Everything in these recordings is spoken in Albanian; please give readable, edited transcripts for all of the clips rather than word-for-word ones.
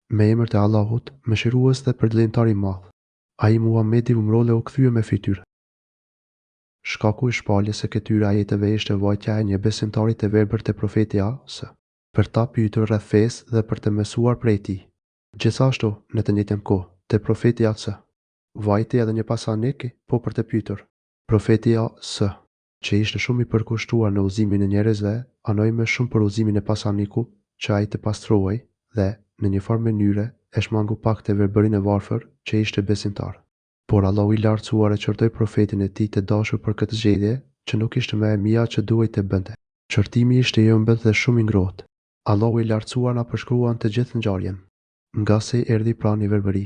Me emër të Allahut, Mëshirues dhe Përdëllimtar i Madh. Ai Muhamedi u mrrol e u kthye me fytyrë. Shkaku i shpalljes së këtyre ajeteve ishte vajtja e një besimtari të verbër te Profeti A.S. Për ta pyetur rreth fesë dhe për të mësuar prej tij. Gjithashtu, në të njëjtën kohë, te Profeti A.S. Vajti edhe një pasanik, po për të pyetur. Profeti A.S. Që ishte shumë i përkushtuar në udhëzimin e njerëzve, anoi më shumë për udhëzimin e pasanikut, që ai të pastrohej, dhe, në një farë mënyre, e shmangu pak të verbërin e varfër, që ishte besimtar. Por Allahu i Lartësuar e qortoi Profetin e Tij të dashur për këtë zgjedhje, që nuk ishte më e mira që duhej të bënte. Qortimi ishte i ëmbël dhe shumë i ngrohtë. Allahu i Lartësuar na përshkruan të gjithë ngjarjen. Ngase i erdhi pranë i verbëri.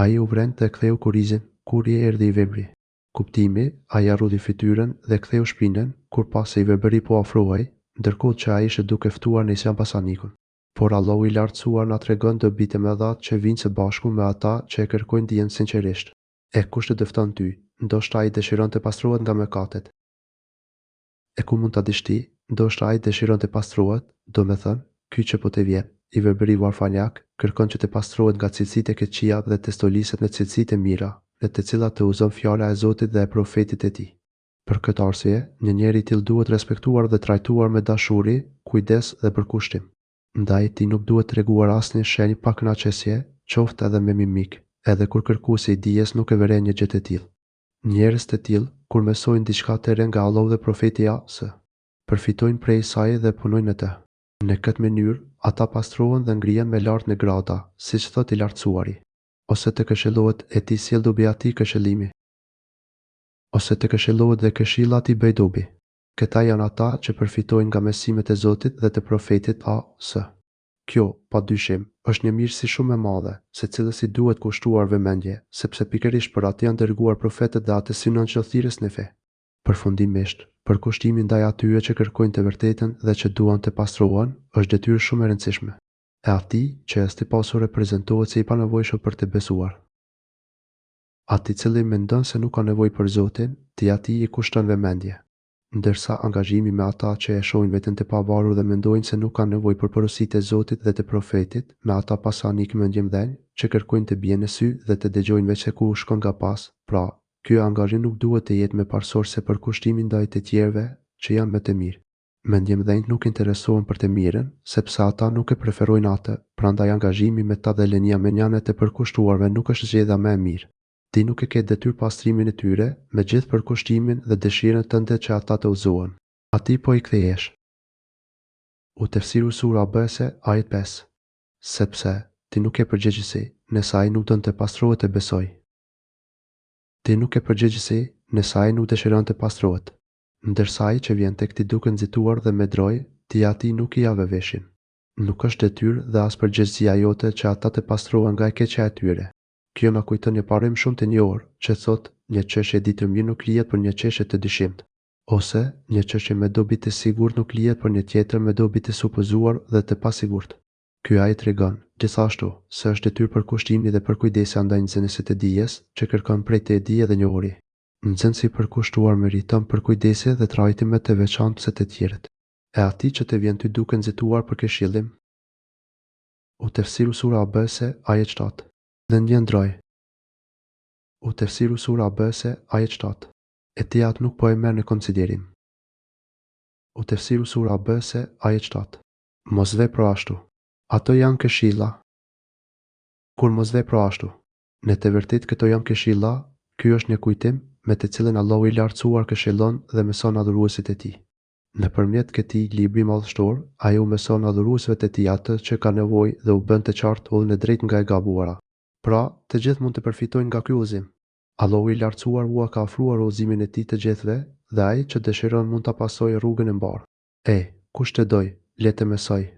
Ai u vrend dhe ktheu kurrizin, kur i erdhi i verbri. Kuptimi, ai ia rrudhi fytyrën dhe ktheu shpinën, kur pa se i verbëri po afrohej, ndërkohë që ai ishte duke ftuar në Islam pasanikun. Por Allahu i Lartësuar na tregon dobitë e mëdha që vijnë së bashku me ata që e kërkojnë dijen sinqerisht. E kush të dëfton ty, ndoshta ai dëshiron të pastrohet nga mëkatet. E ku mund ta dish ti, ndoshta ai dëshiron të pastrohet, domethënë, ky që po të vjen, i verbëri varfanjak, kërkon që të pastrohet nga cilësitë e këqija dhe të stoliset me cilësitë e mira, në të cilat të udhëzon fjala e Zotit dhe e Profetit të Tij. Për këtë arsye, një njeri i tillë duhet respektuar dhe trajtuar me dashuri, kujdes dhe përkushtim. Ndaj tij nuk duhet treguar asnjë shenjë pakënaqësie, qoftë edhe me mimikë, edhe kur kërkuesi i dijes nuk e vëren një gjë të tillë. Njerëz të tillë, kur mësojnë diçka të re nga Allahu dhe Profeti A.S. Përfitojnë prej saj dhe punojnë me të. Në këtë mënyrë, ata pastrohen dhe ngrihen më lart në grada, siç thotë i Lartësuari. Ose të këshillohet e t'i sjellë dobi atij këshillimi. Ose të këshillohet dhe këshilla t'i bëjë dobi. Këta janë ata që përfitojnë nga mësimet e Zotit dhe të Profetit A.S. Kjo, pa dyshim, është një mirësi shumë e madhe, së cilës i duhet kushtuar vëmendje, sepse pikërisht për atë janë dërguar profetët dhe atë synon çdo thirrës në fe. Përfundimisht, përkushtimi ndaj atyre që kërkojnë të vërtetën dhe që duan të pastrohen, është detyrë shumë e rëndësishme. E atij, që është i pasur reprezentohet si i panevojshëm për të besuar. Atij i cili mendon se nuk ka nevojë për Zotin, ti atij i kushton vëmendje. Ndërsa angazhimi me ata që e shohin veten të pavarur dhe mendojnë se nuk kanë nevojë për porositë e Zotit dhe të Profetit, me ata pasanikë mendjemëdhenj, që kërkojnë të bien në sy dhe të dëgjojnë veçse ku u shkon nga pas, pra, ky angazhim nuk duhet të jetë më parësor se përkushtimi ndaj të tjerëve që janë më të mirë. Mendjemëdhenjtë nuk interesohen për të mirën, sepse ata nuk e preferojnë atë, prandaj angazhimi me ta dhe lënia mënjanë e të përkushtuarve nuk është zgjedhja më e mirë. Ti nuk e ke detyrë pastrimin e tyre, me gjithë përkushtimin dhe dëshirën tënde që ata të udhëzohen. Atij po i kthehesh. U tefsiru sura Abese, ajet 5. Sepse, ti nuk ke përgjegjësi, nëse ai nuk don të pastrohet e besojë. Ti nuk ke përgjegjësi, nëse ai nuk dëshiron të pastrohet. Ndërsa ai që vjen tek ti duke nxituar dhe me drojë, ti atij nuk ia vë veshin. Nuk është detyrë dhe as përgjegjësia jote që ata të pastrohen nga e keqja e tyre. Kjo na kujton një parim shumë të njohur, që thotë, një çështje e ditur mirë nuk lihet për një çështje të dyshimtë. Ose, një çështje me dobi të sigurt nuk lihet për një tjetër me dobi të supozuar dhe të pasigurt. Ky ajet tregon, gjithashtu, se është detyrë përkushtimi dhe përkujdesja ndaj nxënësit të dijes, që kërkon prej teje dije dhe njohuri. Nxënësi i përkushtuar meriton përkujdesje dhe trajtim më të veçantë se të tjerët. E atij që të vjen ty duke nxituar për këshillim, U tefsiru sura Abese, ajet 7. Dhe ndjen drojë. U tefsiru sura Abese, ajet 7. E ti atë nuk po e merr në konsiderim. U tefsiru sura Abese, ajet 7. Mos vepro ashtu. Ato janë këshilla. Kur mos vepro ashtu. Në të vërtetë këto janë këshilla, ky është një kujtim, me të cilin Allahu i Lartësuar këshillon dhe mëson adhuruesit e Tij. Nëpërmjet këtij libri madhështor, ai u mëson adhuruesve të tij atë që kanë nevojë dhe u bën të qartë udhën e drejtë nga e gabuara. Pra, të gjithë mund të përfitojnë nga ky udhëzim. Allahu i Lartësuar ua ka ofruar udhëzimin e Tij të gjithëve dhe ai që dëshiron mund ta pasojë rrugën e mbarë. E, kush të dojë, le të mësojë.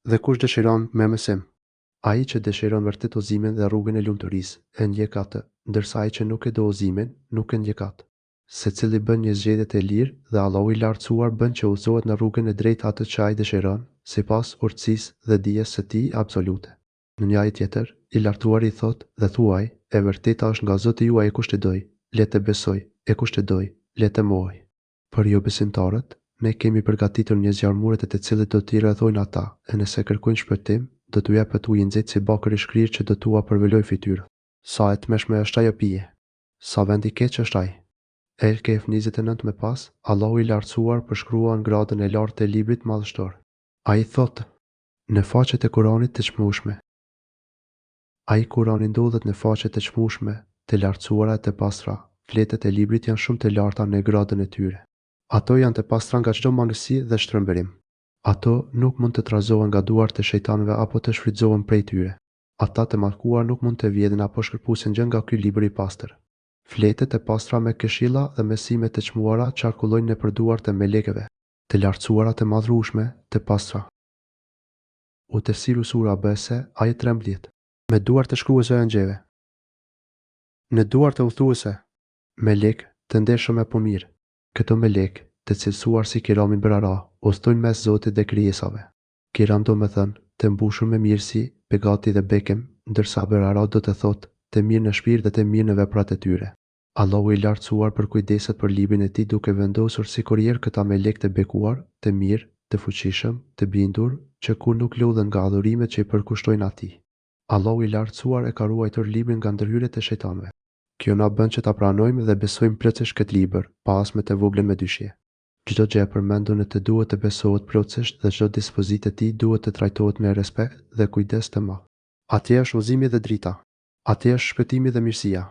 Dhe kush dëshiron, merr mësim. Ai që dëshiron vërtet udhëzimin dhe rrugën e lumturisë, e ndjek atë, ndërsa ai që nuk e do udhëzimin, nuk e ndjek atë. Secili bën një zgjedhje të lirë dhe Allahu i Lartësuar bën që udhëzohet në rrugën e drejtë atë që Ai dëshiron, sipas urtësisë dhe dijes së Tij absolute. Në një ajet tjetër, i Lartësuari thotë, Dhe thuaj, E vërteta është nga Zoti juaj e kush të dojë, le të besojë, e kush të dojë, le të mohojë. Për jobesimtarët, Ne kemi përgatitur një zjarr muret e të cilit do t'i rrethojnë ata, e nëse kërkojnë shpëtim, do t'u jepet ujë i nxehtë si bakër i shkrirë që do t'ua përvëlojë fytyrën. Sa e tmerrshme është ajo pije! Sa vend i keq është ai! El Kehf 29 Më pas, Allahu i Lartësuar përshkruan gradën e lartë të Librit Madhështor. Ai thotë, Në faqet e Kuranit të çmueshme. Ai Kurani ndodhet në faqe të çmueshme, të lartësuara e të pastra, fletët e librit janë shumë të larta në gradën e tyre. Ato janë të pastra nga çdo mangësi dhe shtrembërim. Ato nuk mund të trazohen nga duart e shejtanëve apo të shfrytëzohen prej tyre. Ata të mallkuar nuk mund të vjedhin apo shkëpusin gjë nga ky libër i pastër. Fletët e pastra me këshilla dhe mësime të çmuara qarkullojnë nëpër duart e melekëve. Të lartësuara të madhërueshme, të pastra. U tefsiru sura Abese, ajet 13. Me duart e shkruesve e engjëjve. Në duart e udhëtuesve. Melekë, të ndershëm e punëmirë. Këto melekë, të cilësuar si Kiramin Berara, udhëtojnë mes Zotit dhe krijesave. Kiram domethënë, të mbushur me mirësi, begati dhe bekim, ndërsa Berara do të thotë, të mirë në shpirt dhe të mirë në veprat e tyre. Allahu i Lartësuar përkujdeset për Librin e Tij duke vendosur si korrierë këta melekë të bekuar, të mirë, të fuqishëm, të bindur, që kurrë nuk lodhen nga adhurimet që i përkushtojnë Atij. Allahu i Lartësuar e ka ruajtur Librin nga ndërhyrjet e shejtanëve. Kjo na bën që ta pranojmë dhe besojmë plotësisht këtë Libër, pa as më të voglën mëdyshje. Çdo gjë e përmendur në të duhet të besohet plotësisht dhe çdo dispozitë e tij duhet të trajtohet me respekt dhe kujdes të madh. Atje është udhëzimi dhe drita. Atje është shpëtimi dhe mirësia.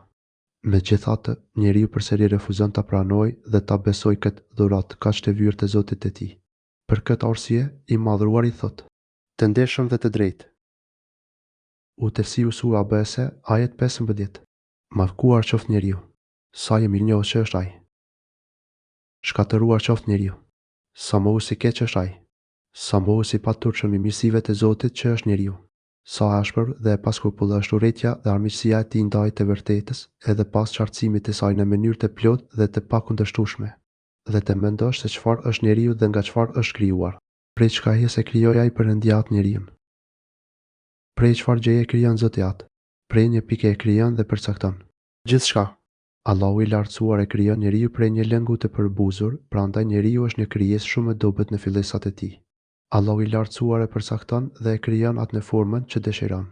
Megjithatë, njeriu përsëri refuzon ta pranojë dhe ta besojë këtë dhuratë kaq të vyer të Zotit të tij. Për këtë arsye, i Madhëruari thotë. Të ndershëm dhe të drejtë. U tefsiru sura Abese, ajet 15. Mallkuar qoftë njeriu! Sa jo mirënjohës që është ai! Shkatërruar qoftë njeriu! Sa mohues i keq është ai! Sa mohues i paturpshëm i mirësive të Zotit që është njeriu! Sa e ashpër dhe e paskrupull është urrejtja dhe armiqësia e tij ndaj të vërtetës, edhe pas qartësimit të saj në mënyrë të plotë dhe të pakundërshtueshme. Dhe të mendosh se çfarë është njeriu dhe nga çfarë është krijuar. Prej çkajes e krijoi ai Perëndia atë njeriun? Prej çfarë gjëje e krijon Zoti atë? Prej një pike e krijon dhe përcakton. Gjithçka. Allahu i Lartësuar e krijon njeriu prej një lëngu të përbuzur, prandaj njeriu është një krijesë shumë e dobët në fillesat e tij. Allahu i Lartësuar e përcakton dhe e krijon atë në formën që dëshiron.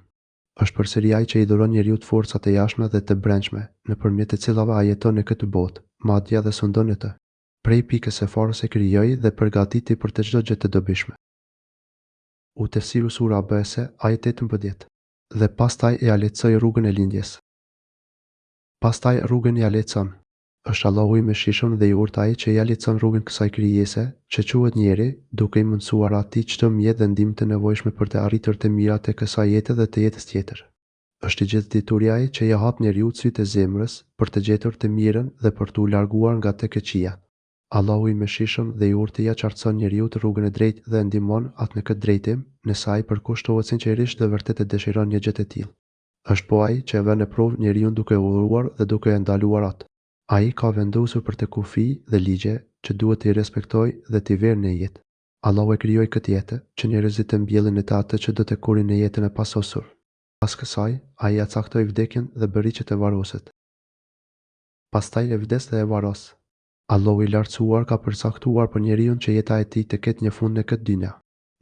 Është përsëri Ai që i dhuron njeriut forcat e jashtme dhe të brendshme, nëpërmjet të cilave ai jeton në këtë botë, madje edhe sundon në të. Prej pikës së farës e krijoi dhe përgatiti për të çdo gjë të dobishme. U tefsiru sura Abese, ajet 18. Dhe pastaj ia lehtësoi rrugën e lindjes. Pastaj rrugën ia lehtëson. Është Allahu i Mëshirshëm dhe i Urtë Ai që ia lehtëson rrugën kësaj krijese, që quhet njeri, duke i mundësuar atij çdo mjet dhe ndihmë të nevojshme për të arritur të mirat e kësaj jete dhe të jetës tjetër. Është i Gjithëdituri Ai që ia hap njeriut sytë e zemrës për të gjetur të mirën dhe për t'u larguar nga të këqijat. Allahu i Mëshirshëm dhe i Urtë ia qartëson njeriut rrugën e drejtë dhe e ndihmon atë në këtë drejtim, nëse ai përkushtohet sinqerisht dhe vërtet e dëshiron një gjë të tillë. Është po Ai që e vë në provë njeriun duke e urdhëruar dhe duke e ndaluar atë. Ai ka vendosur për të kufij dhe ligje që duhet t'i respektojë dhe t'i verë në jetë. Allahu e krijoi këtë jetë, që njerëzit të mbjellin në të atë që do të korrin në jetën e pasosur. Pas kësaj, Ai ia caktoi vdekjen dhe bëri që të varroset. Pastaj e vdes dhe e varros. Allahu i Lartësuar ka përcaktuar për njeriun që jeta e tij të ketë një fund në këtë dynja.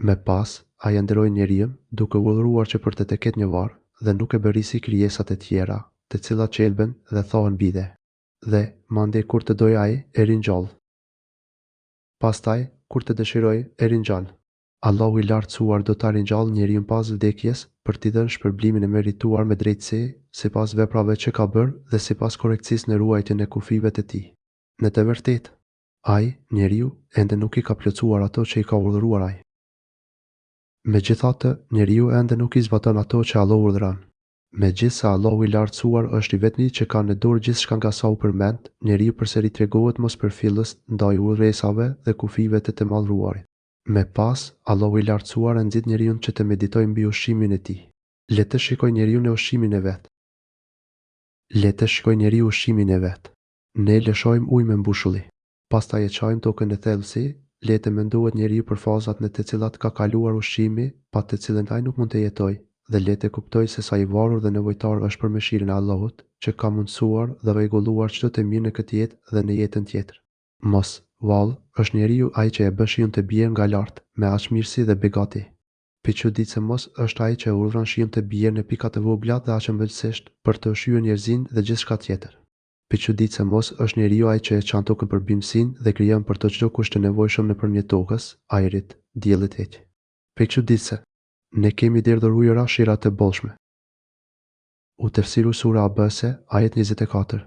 Më pas, ai e nderoi njeriun, duke urdhëruar që për të të ketë një varr, dhe nuk e bëri si krijesat e tjera, të cilat qelben dhe thahen mbi dhe. Dhe, mandej kur të dojë ai, e ringjall. Pastaj, kur të dëshirojë, e ringjall. Allahu i Lartësuar do ta ringjallë njeriun pas vdekjes, për t'i dhënë shpërblimin e merituar me drejtësi, sipas veprave që ka bërë dhe sipas korrektësisë në ruajtjen e kufijve të tij. Në të vërtetë, Ai, njeriu, ende nuk i ka plotësuar ato që i ka urdhëruar Ai. Megjithatë, njeriu ende nuk i zbaton ato që Allahu urdhëron. Megjithëse Allahu i Lartësuar është i vetmi që ka në dorë gjithçka nga sa u përmend, njeriu përsëri tregohet mospërfillës ndaj urdhëresave dhe kufijve të të Madhëruarit. Më pas, Allahu i Lartësuar e nxit njeriun që të meditojë mbi ushqimin e tij. Le të shikojë njeriu në ushqimin e vet. Le të shikojë njeriu ushqimin e vet. Ne lëshojmë ujë me mbushulli. Pastaj e çajmë tokën në thellësi, le të mendohet njeriu për fazat në të cilat ka kaluar ushqimi, pa të cilën ai nuk mund të jetojë, dhe le të kuptojë se sa i varur dhe nevojtar është për mëshirën e Allahut, që ka mundësuar dhe rregulluar çdo të mirë në këtë jetë dhe në jetën tjetër. Mos. Vallë, është njeriu ai që e bën shiun të bjerë nga lart, me aq mirësi dhe begati? Pikëçuditëse mos është ai që e urdhëron shiun të bjerë në pika të vogla dhe aq ëmbëlsisht, për të ushqyer njerëzinë dhe gjithçka tjetër? Pikëçuditëse mos është njeriu ai që e çan tokën për bimësinë dhe krijon për të çdo kusht të nevojshëm nëpërmjet tokës, ajrit, diellit etj. Pikëçuditëse, Ne kemi derdhur ujëra shira të bollshme. U tefsiru sura Abese, ajet 24.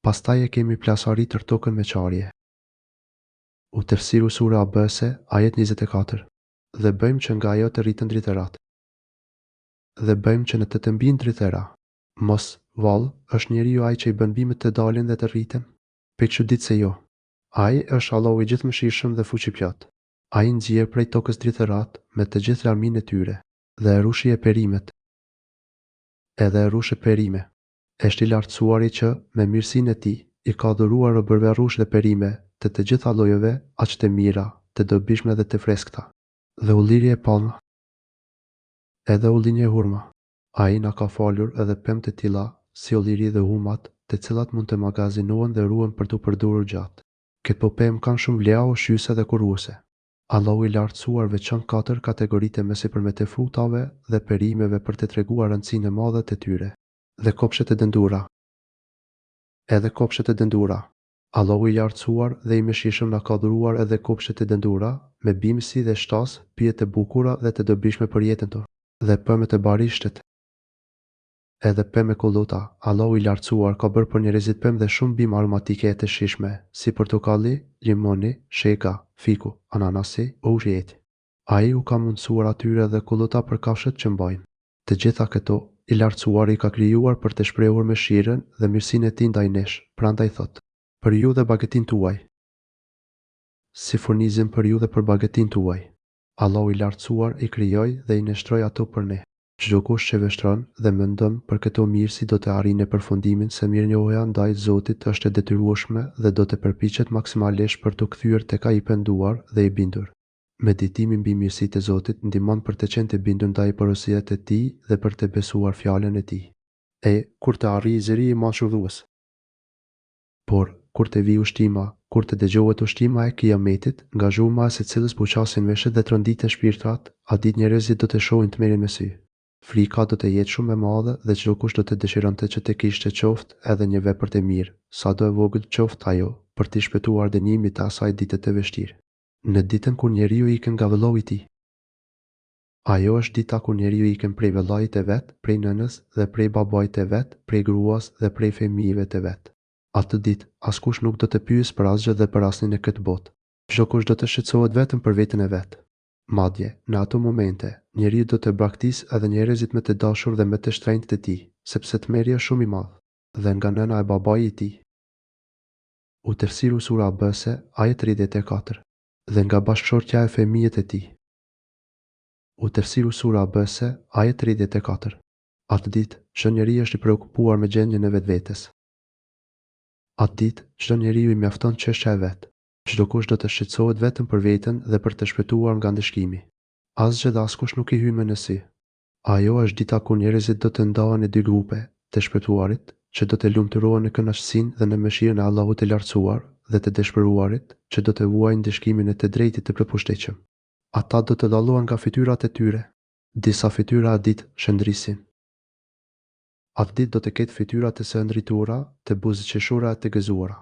Pastaj e kemi plasaritur tokën me çarje. U tefsiru sura Abese, ajet 24. Dhe bëjmë që nga ajo të rriten drithërat. Dhe bëjmë që në të të mbijnë drithëra. Mos, vallë, është njeriu ai që i bën bimët të dalin dhe të rriten? Pikëçuditëse jo. Ai është Allahu i Gjithëmëshirshëm dhe Fuqiplotë. Ai nxjerr prej tokës drithërat me të gjithë larminë e tyre. Dhe rrushi e perimet. Edhe rrush e perime. Eshtë i Lartësuari që, me mirësinë e Tij, i ka dhuruar robërve rrush dhe perime, të të gjitha llojeve, aq të mira, të dobishme dhe të freskëta. Dhe ulliri e palma. Edhe ullinj e hurma. Ai na ka falur edhe pemë të tilla, si ulliri dhe hurmat, të cilat mund të magazinohen dhe ruhen për t'u përdorur gjatë. Këto pemë kanë shumë vlera ushqyese dhe kuruese. Allahu i Lartësuar veçon katër kategoritë e mësipërme të frutave dhe perimeve për të treguar rëndësinë e madhe të tyre. Dhe kopshet e dendura. Edhe kopshet e dendura. Allahu i Lartësuar dhe i Mëshirshëm na ka dhuruar edhe kopshte të dendura, me bimësi dhe shtazë, pyje të bukura dhe të dobishme për jetën tonë. Dhe pemët e barishtet. Edhe pemë e kullota, Allahu i Lartësuar ka bërë për njerëzit pemë dhe shumë bimë aromatike e të shijshme, si portokalli, limoni, shega, fiku, ananasi, uji etj. Ai u ka mundësuar atyre edhe kullota për kafshët që mbajnë. Të gjitha këto, i Lartësuari i ka krijuar për të shprehur mëshirën dhe mirësinë e Tij ndaj nesh, prandaj thotë. Për ju dhe bagëtinë tuaj. Si furnizim për ju dhe për bagëtinë tuaj. Allahu i Lartësuar i krijoi dhe i nënshtroi ato për ne. Çdokush që vështron dhe mendon për këto mirësi do të arrijë në përfundimin se mirënjohja ndaj Zotit është e detyrueshme dhe do të përpiqet maksimalisht për t'u kthyer tek Ai i penduar dhe i bindur. Meditimi mbi mirësitë e Zotit ndihmon për të qenë të bindur ndaj porosive të Tij dhe për të besuar fjalën e Tij. E, kur të arrijë zëri i mallshurdhues. Por, kur të vijë ushtima, kur të dëgjohet ushtima e Kijametit, nga zhurma e së cilës buçasin veshët dhe tronditen shpirtrat, atë ditë njerëzit do të shohin tmerrin me sy. Frika do të jetë shumë e madhe dhe çdokush do të dëshironte që të kishte qoftë edhe një vepër të mirë, sado e vogël qoftë ajo, për t'i shpëtuar dënimit të asaj dite të vështirë. Në ditën kur njeriu ikën nga vëllau i tij. Ajo është dita kur njeriu ikën prej vëllait të vet, prej nënës dhe prej babait të vet, prej gruas dhe prej fëmijëve të vet. Atë ditë, askush nuk do të pyesë për asgjë dhe për asnjë në këtë botë. Çdokush do të shqetësohet vetëm për veten e vet. Madje, në ato momente, njeriu do të braktisë edhe njerëzit më të dashur dhe më të shtrenjtë të tij, sepse tmerri është shumë i madh. Dhe nga nëna e babai i tij. U tefsiru sura Abese, ajet 34. Dhe nga bashkëshortja e fëmijët e tij. U tefsiru sura Abese, ajet 34. Atë ditë, çdo njeri është i preokupuar me gjendjen e vetvetes. Atë ditë, çdo njeriu i mjafton çështja e vet. Çdokush do të shqetësohet vetëm për veten dhe për të shpëtuar nga ndëshkimi. Asgjë dhe askush nuk i hyn më në sy. Ajo është dita kur njerëzit do të ndahen në dy grupe, të shpëtuarit, që do të lumturohen në kënaqësinë dhe në mëshirën e Allahut të Lartësuar, dhe të dëshpëruarit, që do të vuajnë ndëshkimin e të Drejtit të Plotpushtetshëm. Ata do të dallohen nga fytyrat e tyre. Disa fytyra atë ditë shndrisin. Atë ditë do të ketë fytyra të shndritura, të buzëqeshura e të gëzuara.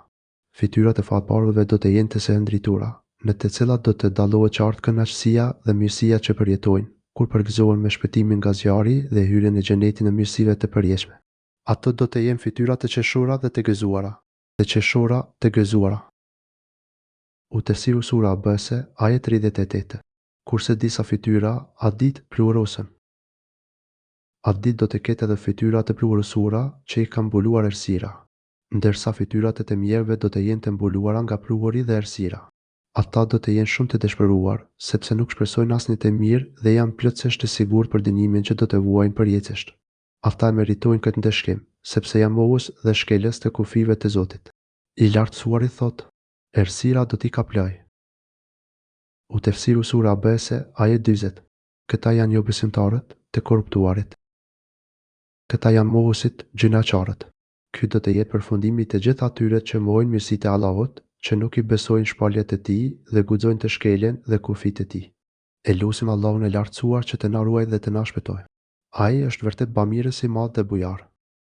Fytyrat e fatbardhëve do të jenë të shndritura, në të cilat do të dallohet qartë kënaqësia dhe mirësia që përjetojnë, kur përgëzohen me shpëtimin nga zjarri dhe hyrjen në xhenetin e mirësive të përjetshme. Ato do të jenë fytyra të qeshura dhe të gëzuara. Të qeshura, të gëzuara. U tefsiru sura Abese, ajet 38. Kurse disa fytyra, atë ditë, pluhurosen. Atë ditë do të ketë edhe fytyra të pluhurosura, që i ka mbuluar errësira. Ndërsa fytyrat e të mjerëve do të jenë të mbuluara nga pluhuri dhe errësira. Ata do të jenë shumë të dëshpëruar, sepse nuk shpresojnë asnjë të mirë dhe janë plotësisht të sigurt për dënimin që do të vuajnë përjetësisht. Ata e meritojnë këtë ndëshkim, sepse janë mohues dhe shkelës të kufijve të Zotit. I Lartësuari thotë, Errësira do t'i kaplojë. U tefsiru sura Abese, ajet 40. Këta janë jobesimtarët, të korruptuarit. Këta janë mohuesit, gjynahqarët. Ky do të jetë përfundimi i të gjithë atyre që mohojnë mirësitë e Allahut, që nuk i besojnë shpalljet e Tij dhe guxojnë të shkelin dhe kufijtë e Tij. E lusim Allahun e Lartësuar që të na ruajë dhe të na shpëtojë. Ai është vërtet bamirës i madh dhe bujar.